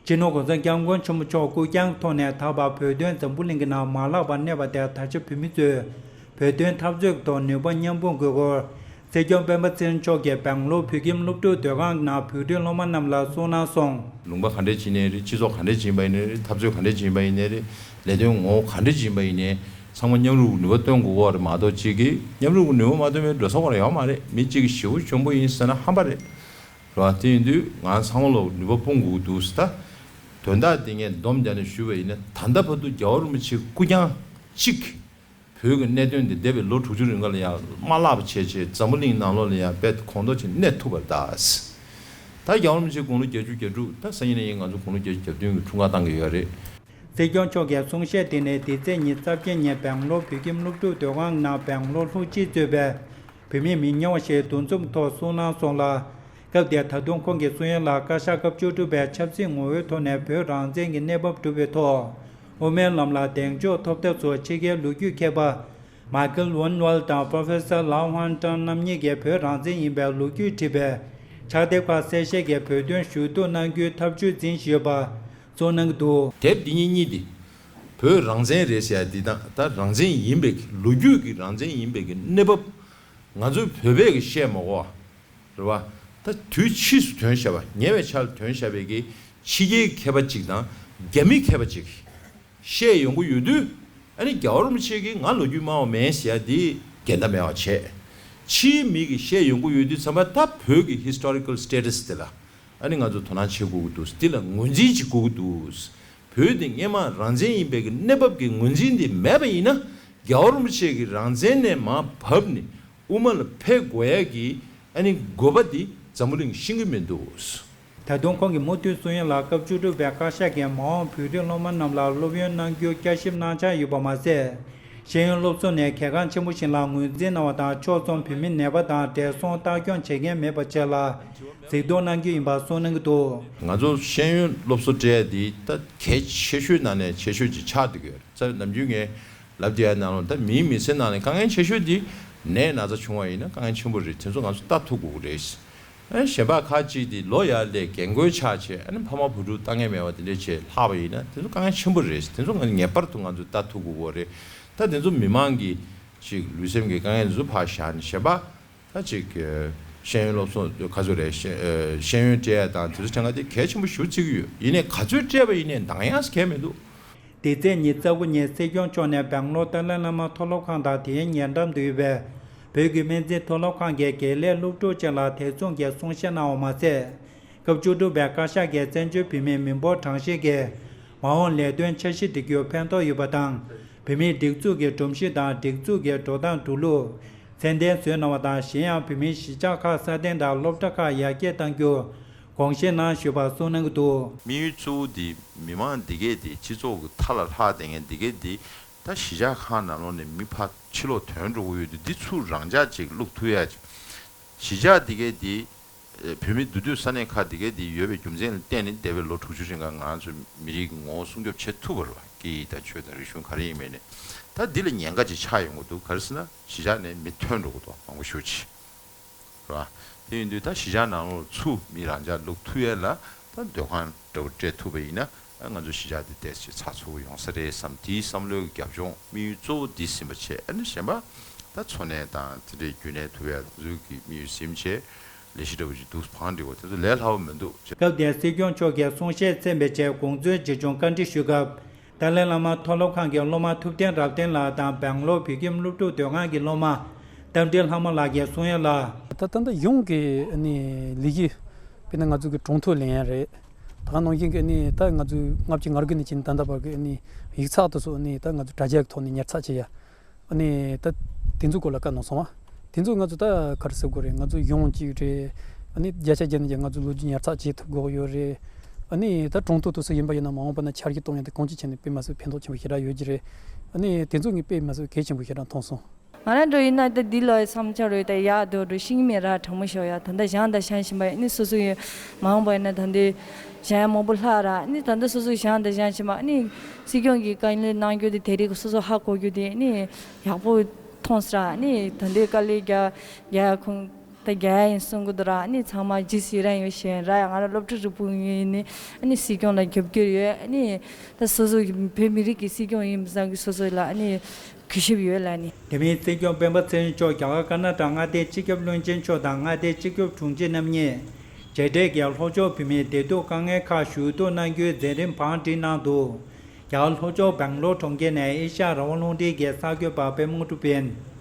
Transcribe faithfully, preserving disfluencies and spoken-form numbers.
སྤྱི་ནོར་༸གོང་ས་༸སྐྱབས་མགོན་ཆེན་པོ་མཆོག་སྐུ་བསྐྱངས་ཐོག་ནས་ད་བར་བོད་དོན་འཛམ་བུ་གླིང་གི་ནང་མ་བརླག་པར་གནས་པ་དེར་ད་ཆ་བོད་མི་ཚོས་བོད་དོན་འཐབ་རྩོད་ཐོག་ནུས་པ་མཉམ་སྤུངས་དགོས་སྐོར། སྲིད་སྐྱོང་སྤེན་པ་ཚེ་རིང་མཆོག་གིས་སྦེང་ལོར་བོད་ཁྱིམ་སློབ་ཕྲུག་སྡོད་ཁང་ནང་བོད་རིགས་སློབ་མ་རྣམས་ལ་གསུང་གནང་སོང་། ལུང་པ་ག་འདྲས་ཅིག་ཡིན་ནའི་རེད། སྤྱི་ཚོགས་ག་འདྲས་ཅིག་ཡིན་པ་ཡིན་ནའི་རེད། འཐབ་རྩོད་ག་འདྲས་ཅིག་ཡིན་པ་ཡིན་ནའི་རེད། ལས་དོན་ངོ་བོ་ག་འདྲས་ཅིག་ཡིན་པ་ཡིན་ནའི་ཚང་མ་མཉམ་རུབ་ནུས་པ་བཏོན་དགོས་ཀྱི་རེད་མ་གཏོགས་གཅིག་གིས་མཉམ་རུབ་ནུས་པ་མ་བཏོན་པའི་འགྲོ་ས་ཁོ་རང་ཡོད་མ་རེད། མི་གཅིག་གིས་ཞེ་པོ་གྱོང་པོ་ཡིན་ཟེར་ན་ཧམ་པ་རེད། རེད་བ། དེ་ཡིན་དུས་ང་ཚང་མ་ལོ་ནུས་པ་སྤུངས་དགོས་ཀྱི་འདུག་ཟེར། ད་དོན་དག་དེ་ངས་སྡོམ་རྒྱག་ནས་ཞུས་པ་ཡིན་ན། ད་ལྟ་བར་དུ་རྒྱལ་བ་རིན་པོ་ཆེ་སྐུ་བསྐྱངས་གཅིག་བོད་ཀྱི་གནད་དོན་འདི་འདས་པའི་ལོ་དྲུག་ཅུ་རིང་ག་ལ་ཡང་མ་བརླག་པ་བྱས་བྱས་འཛམ་བུ་གླིང་ནང་ལོགས་ལ་ཡང་དཔེ་གོང་མཐོ་ཅིག་གནས་ཐུབ་པ་རེད་ད། ད་རྒྱལ་བ་རིན་པོ་ཆེ་དགུང་ལོ་བརྒྱད་ཅུ་གྱ་དྲུག་ད་སང་ཉིན་ནས་ཡིན་ང་ཚོ་དགུང་ལོ་བརྒྱད་ཅུ་གྱ་བདུན་གྱི་འཁྲུངས་སྐར་བཏང་གི་ཡོད་རེད། སྲིད་སྐྱོང་མཆོག་གི་གསུང་བཤད་དེ་ནི་འདི་ཚེས་ཉི་ཤུ་རྩ་བརྒྱད་ཉིན་སྦེང་ལོར་བོད་ཁྱིམ་སློབ་ཕྲུག་སྡོད་ཁང་ནང་སྦེང་ལོར་ལྷུ་སྤྱིས་གཙོས་པའི་བོད་མི་མི་ཉུང་བ་ཞིག་འདུ་འཛོམས་ཐོག་གསུང་གནང་སོང་ལ། སྐབས་དེར་ད་དུང་ཁོང་གིས་གསུང་ཡ་ལ་བཀའ་ཤག་སྐབས་བཅུ་དྲུག་པས་ཆབ་སྲིད་ངོ་བོའི་ཐོག་ནས་བོད་རང་བཙན་གྱི་གནས་བབ་སྒྲུབ་པའི་ཐོག་དབུ་མའི་ལམ་ལ་གདེང་འཇོག་ཐོབ་ཐབས་སུ་ཕྱི་རྒྱལ་ལོ་རྒྱུས་མཁས་པ་མཱ་ཁེལ་ཝན་ཝལ་དང་Professor Lau Hang་ཀྲང་རྣམ་གཉིས་ཀྱིས་བོད་རང་བཙན་ཡིན་པའི་ལོ་རྒྱུས་བྲིས་པའི་ཕྱག་དེབ་ཁག་གསལ་བཤད་ཀྱིས་བོད་དོན་ཞུ་གཏུག་གནང་རྒྱུའི་ཐབས་བྱུས་འཛིན་བཞིན་ཡོད་པ་གསུངས་གནང་གི་འདུག་དེབ་འདི་གཉིས་གཉིས་དེ་བོད་རང་བཙན་རེད་ཟེར་ཡ་འདི་དང་ད་རང་བཙན་ཡིན་པའི་ལོ་རྒྱུས་ཀྱི་རང་བཙན་ཡིན་པའི་གི་གནས་བབ་ང་ཚོའི་བོད་པས་གི་བཤད་མ་གོ་བ། རེད་བ། ད་དུས་ཕྱིས་སུ་ཐོན་བཞག་པ་ཉེ་བའི་ཆར་ལ་ཐོན་བཞག་པའི་གི་ཕྱི་རྒྱལ་མཁས་པ་གཅིག་དང་རྒྱ་མི་མཁས་པ་གཅིག་གིས་བཤད་ཡོང་གི་ཡོད་དུས། ཨ་ནི་རྒྱལ་བ་རིན་པོ་ཆེ་གིས་ང་ལོ་རྒྱུས་སྨྲ་བ་མེད་ཟེར་ཡ་འདི་འགལ་ཟླ་མེད་པ་བྱས། ཕྱིའི་མི་གིས་བཤད་ཡོང་གི་ཡོད་དུས་ཙམ་པ་ད་བོད་ཀྱི་historical status་དེ་ལ་ཨ་ནི་ང་ཚོ་དོ་སྣང་བྱེད་དགོས་ཀྱི་འདུག་འདི་ལ་ངོས་འཛིན་བྱེད་དགོས་ཀྱི་འདུག་བོད་འདི་སྔས་མ་རང་བཙན་ཡིན་པའི་གི་གནས་བབ་ཀྱི་ངོས་འཛིན་འདི་མེད་པ་ཡིན་ན། རྒྱལ་བ་རིན་པོ་ཆེ་གིས་རང་བཙན་ནས་མར་བབས་ནས་དབུ་མ་ལ་ཕེབས་དགོས་ཡ་གི་ཨ་ནི་དགོས་པ་འདི་འཛམ་བུ་གླིང་ཤེས་ཀྱི་མི་འདུག་ད་དུང་ཁོང་གིས་མུ་མཐུད་གསུང་ཡ་ལ་སྐབས་བཅུ་དྲུག་པའི་བཀའ་ཤག་གིས་མ་འོངས་བོད་རིགས་སློབ་མ་རྣམས་ལ་སློབ་ཡོན་གནང་རྒྱུར་བསྐྱར་ཞིབ་གནང་འཆར་ཡོད་པ་མ་ཟད། ཤེས་ཡོན་སློབ་གསོ་ནི་གལ་འགངས་ཆེན་པོ་ཞིག་ལ་ངོས་འཛིན་གནང་བ་དང་ཕྱོགས་མཚུངས་བོད་མི་ནད་པ་དང་བགྲེས་སོང་ལྟ་སྐྱོང་བྱེད་མཁན་མེད་པ་བཅས་ལ་གཟིགས་རྟོག་གནང་རྒྱུ་ཡིན་པ་གསུངས་གནང་གི་འདུག་ང་ཚོ་ཤེས་ཡོན་སློབ་གསོ་སྤྲད་ཡ་འདི་ད་གལ་ཆེ་ཤོས་ནང་ནས་ཆེ་ཤོས་ཅིག་ཆགས་བསྡད་ཀྱི་ཡོད་རེད། ནམ་རྒྱུན་ངས་ལབ་བསྡད་ཡ་ནང་ལོགས་ད་མིའི་མི་ཚེ་ནང་ནས་དཀའ་ངལ་ཆེ་ཤོས་འདི་ནད་ན་ཚ་བྱུང་བ་ཡིན་ན་དཀའ་ངལ་ཆེན་པོ་རེད། དེ་ཚོ་ང་ཚོ་ལྟ་ཐུབ་དགོས་ཀྱི་རེད། ཨ་ནི་གཞན་པ་ཁག་ཅིག་དེ་ལོ་ཡར་སླེབས་རྒན་རྒོན་ཆགས་བྱས་ཨ་ནི་ཕ་མ་བུ་ཕྲུག་ལྟ་མཁན་མེད་པ་དེ་འདྲས་བྱས་ལྷག་པ་ཡིན་ན་དེ་ཚོ་དཀའ་ངལ་ཆེན་པོ་རེད། དེ་ཚོ་ང་ངེས་པར་དུ་ང་ཚོས་ལྟ་ཐུབ་དགོས་ཀྱི་རེད། ད་དེ་ཚོ་མི་མང་གི་ཅིག་ལུས་སེམས་ཀྱི་དཀའ་ངལ་དེ་ཚོ་ཕར་བཞག་ནས་གཞན་པ་ད་ཅིག་ཤེས་ཡོན་སློབ་གསོ་ག་ཚོད་རེད། ཤེས་ཤེས་ཡོན་སྤྲད་ཡ་དང་དེ་ཚོ་ཆ་ཚང་དེ་གལ་ཆེན་པོ་ཞེ་པོ་བརྩི་གི་ཡོད། ཡིན་ནའི་ག་ཚོད་སྤྲད་པ་ཡིན་ནའི་འདང་ཡག་གང་ཡང་མི་འདུག་འདི་ཚེས་ཉི་ཤུ་རྩ་དགུ་ཉིན་སྲིད་སྐྱོང་མཆོག་ནས་སྦེང་ལོར་ཏཱ་ལའི་བླ་མ་མཐོ་སློབ་ཁང་དང་དེའི་ཉེ་འགྲམ་དུ་ཡོད་པའི་བོད་ཀྱི་སྨན་རྩིས་མཐོ་སློབ་ཁང་གི་དགེ་ལས་སློབ་ཕྲུག་ཅིག་ལ་དེ་མཚུངས་ཀྱི་གསུང་བཤད་གནང་བ་མ་ཟད། སྐབས་བཅུ་དྲུག་པའི་བཀའ་ཤག་གིས་བཙན་བྱོལ་བོད་མིའི་མི་འབོར་གྲངས་བཤེར་གྱི་མ་འོངས་ལས་དོན་འཆར་གཞི་སྒྲིག་རྒྱུར་ཕན་ཐོགས་ཡོད་པ་དང་། བོད་མིའི་སྒྲིག་འཛུགས་ཀྱི་སྒྲོམ་གཞི་དང་སྒྲིག་འཛུགས་ཀྱི་འགྲོ་སྟངས་འགྲོ་ལུགས་ཚད་ལྡན་བཟོས་གནང་བ་དང་། གཞན་ཡང་བོད་མིའི་གཞིས་ཆགས་ཁག་སྲ་བརྟན་དང་སློབ་གྲྭ་ཁག་ཡར་རྒྱས་གཏང་རྒྱུར་དགོངས་བཞེས་གནང་ཞུས་པ་གསུངས་གནང་གི་འདུག་དམིགས་ཡུལ་གཙོ་བོ་འདི་མི་མང་འདི་གས་འདི་སྤྱི་ཚོགས་ཀྱི་མཐའ་ལ་ལྷག་བསྡད་མཁན་འདི་གས་འདི་ད་གཞིས་ཆགས་ཁག་ནང་ལོགས་ནས་མི་ཕར་ཕྱི་ལོགས་ཐོན་འགྲོ་གི་ཡོད་དུས་འདི་ཚུར་རང་འཇགས་ཅིག་བླུག་ཐུབ་ཡ་ཅིག་གཞིས་ཆགས་འདི་གས་འདི་བོད་མི་འདུས་སྡོད་ས་གནས་ཁག་འདི་གས་འདི་ཡོད་པའི་རྒྱུ་མཚན་ལ་བརྟེན་ནས་འདས་པའི་ལོ་དྲུག་ཅུ་རིང་ག་ང་རང་ཚོའི་མི་རིགས་ཀྱི་ངོ་བོ་སྲུང་སྐྱོབ་བྱེད་ཐུབ་པ་རེད་བ། སྐད་ཡིག་དང་ཆོས་དང་རིག་གཞུང་ག་རེ་ཡིན་མིན་ནས་ད་འདི་ལ་ཉེན་ཁ་ཅིག་ཆགས་ཡོང་གི་འདུག་ག་རེ་ཟེར་ན་གཞིས་ཆགས་ནས་མི་ཐོན་འགྲོ་གི་འདུག་མང་པོ་ཞེ་པོ་ཅིག་རེད་བ། དེ་ཡིན་དུས་ད་གཞིས་ཆགས་ནང་ལོགས་ཚུར་མི་རང་འཇགས་བླུག་ཐུབ་ཡས་ལ་ད་སྡོད་ཁང་འདྲ་བོ་སྤྲད་ཐུབ་པ་ཡིན་ན་ང་ཚོ་གཞིས་ཆགས་འདི་ཏོག་ཙམ་ཚགས་ཚུད་པོ་ཡོང་ས་རེད་བསམ། དེའི་བསམ་བློའི་རྒྱབ་ལྗོངས་དམིགས་ཡུལ་གཙོ་བོ་འདི་ཟིན་པ་བྱས། ཨ་ནི་གཞན་པ་ད་འཚོ་གནས་དང་དེ་འདྲའི་རྒྱུན་གནས་ཐུབ་ཡས་དེ་ཚོའི་གི་དམིགས་ཡུལ་ཟིན་བྱས་ལས་གཞི་འདྲ་བོ་ཅིག་འདུག་བང་སྒྲིག་པ་དེ་ཚོ་ལས་སླ་པོ་མི་འདུག་སྐབས་དེར་སྲིད་སྐྱོང་མཆོག་གིས་གསུང་བཤད་གསན་པའི་ཆེད་དགོངས་ཚུལ་ཇི་བྱུང་བཀའ་འདྲི་ཞུས་སྐབས། ཏཱ་ལའི་བླ་མ་མཐོ་སློབ་ཁང་གི་སློབ་མ་ཐུབ་བསྟན་རབ་བརྟན་ལགས་དང་སྦེང་ལོར་བོད་ཁྱིམ་སློབ་ཕྲུག་སྡོད་ཁང་གི་སློབ་མ་རྟ་མགྲིན་ལྷ་མོ་ལགས་ཀྱིས་གསུང་ཡ་ལ། ད་ད་ལྟ་ཡོངས་ཀྱི་ཨ་ནི་ལས་གཞི་དཔེར་ན་ང་ཚོ་གི་གྲོང་ཐོག་ལེན་ཡ་རེད། ད་ག་ནང་བཞིན་གྱི་ཨ་ནི་ད་ང་ཚོས་ལྔ་བཅུ་ང་དགུ་ནས་བྱས་ནས་ད་ལྟ་བར་གྱི་ཨ་ནི་ཡིག་ཚགས་དེ་ཚོ་ཨ་ནི་ད་ང་ཚོ་དྲ་རྒྱ་གི་ཐོག་ནས་ཉར་ཚགས་བྱེད་ཡ། ཨ་ནི་ད་དེ་ཚོའི་སྐོར་ལ་བཀའ་གནང་སོང་བ། དེ་ཚོ་ང་ཚོ་ད་ག་རེ་ཟེར་དགོས་རེད། ང་ཚོ་ཡོངས་གཅིག་རེད། ཨ་ནི་བརྒྱ་ཆ་བརྒྱ་ནས་བརྒྱ་ང་ཚོ་ལོ་རྒྱུས་ཉར་ཚགས་བྱེད་ཐུབ་དགོས་ཡོད་རེད། ཨ་ནི་ད་གྲོང་ཐོག་དེ་ཚོ་ཡིན་པ་ཡིན་ན་མ་འོངས་པ་ན་འཆར་གཞི་གཏོང་ཡ་དེ་གང་ཅི་བྱས་ནས་དཔེ་མ་སྲིད་ཕན་ཐོགས་ཆེན་པོ་ཞེ་དྲག་ཡོད་ཀྱི་རེད། ཨ་ནི་དེ་ཚོ་ངས་དཔེ་མ་སྲིད་གལ་ཆེན་པོ་ཞེ་དྲག་མཐོང་སོང་། ང་རང་འགྲོ་ཡིན་ན་ད་འདི་ལ་བསམ་འཆར་རེད། ད་ཡག་འདུག་འགྲོ་ཤེས་ཀྱི་མེད་ར་དྲང་མོ་ཤོད་ཡ། ད་ལྟ་བཞེངས་དང་བཞེངས་བཞིན་པ་ཡིན་ནི་སོ་སོ་ཡིན། མ་འོངས་པ་ཡིན་ན་ད་འདི་བཞེངས་ཡ་མང་པོ་ལྷག་ར་ནི་ད་ལྟ་སོ་སོ་བཞེངས་དང་བཞེངས་བཞིན་པ་ནི་སྲིད་སྐྱོང་གིས་བཀའ་ལན་གནང་རྒྱུ་དེ་དེ་རིགས་སོ་སོ་ཧ་གོ་རྒྱུ་དེ་ནི་ཡག་པོ་མཐོང་སོང་ར། ནི་ད་འདི་དཀའ་ལས་རྒྱག་རྒྱག་ཡ་ཁོང་ ད་རྒྱ་ཡིན་གསུང་གི་འདུག་ར། ཨ་ནི་ཚང་མ་རྗེས་སུ་ཡི་རང་ཡོད་ཤེས་ར། ཡང་ང་རང་སློབ་ཕྲུག་རིང་པོ་ཡིན་ནི། ཨ་ནི་སྲིད་སྐྱོང་ལ་རྒྱབ་སྐྱོར་ཡོད། ཨ་ནི་ད་སོ་སོ་བོད་མི་རིགས་ཀྱི་སྲིད་སྐྱོང་ཡིན་པ་སང་གི་སོ་སོ་ལ་ཨ་ནི་གུས་ཞབས་ཡོད་ལ་ནི། དེ་མིན་སྲིད་སྐྱོང་སྤེན་པ་ཚེ་རིང་མཆོག་རྒྱ་གར་ཀར་ན་ཊ་ཀ་མངའ་སྡེའི་སྤྱི་ཁྱབ་བློན་ཆེན་མཆོག་དང་མངའ་སྡེའི་སྤྱི་ཁྱབ་དྲུང་ཆེ་རྣམ་གཉིས་མཇལ་འཕྲད་ཀྱིས་ལྷོ་ཕྱོགས་བོད་མིའི་བདེ་སྡུག་དཀའ་ངལ་ཁག་ཞུ་གཏུག་གནང་རྒྱུའི་མཛད་རིམ་བང་བསྒྲིགས་གནང་འདུག་རྒྱ་གར་ལྷོ་ཕྱོགས་སྦེང་ལོར་གྲོང་ཁྱེར་ནས་ཨེ་ཤ་ཡ་རང་དབང་རླུང་འཕྲིན་གྱི་གསར་འགོད་པ་པད་མ་དངོས་གྲུབ་ཡིན།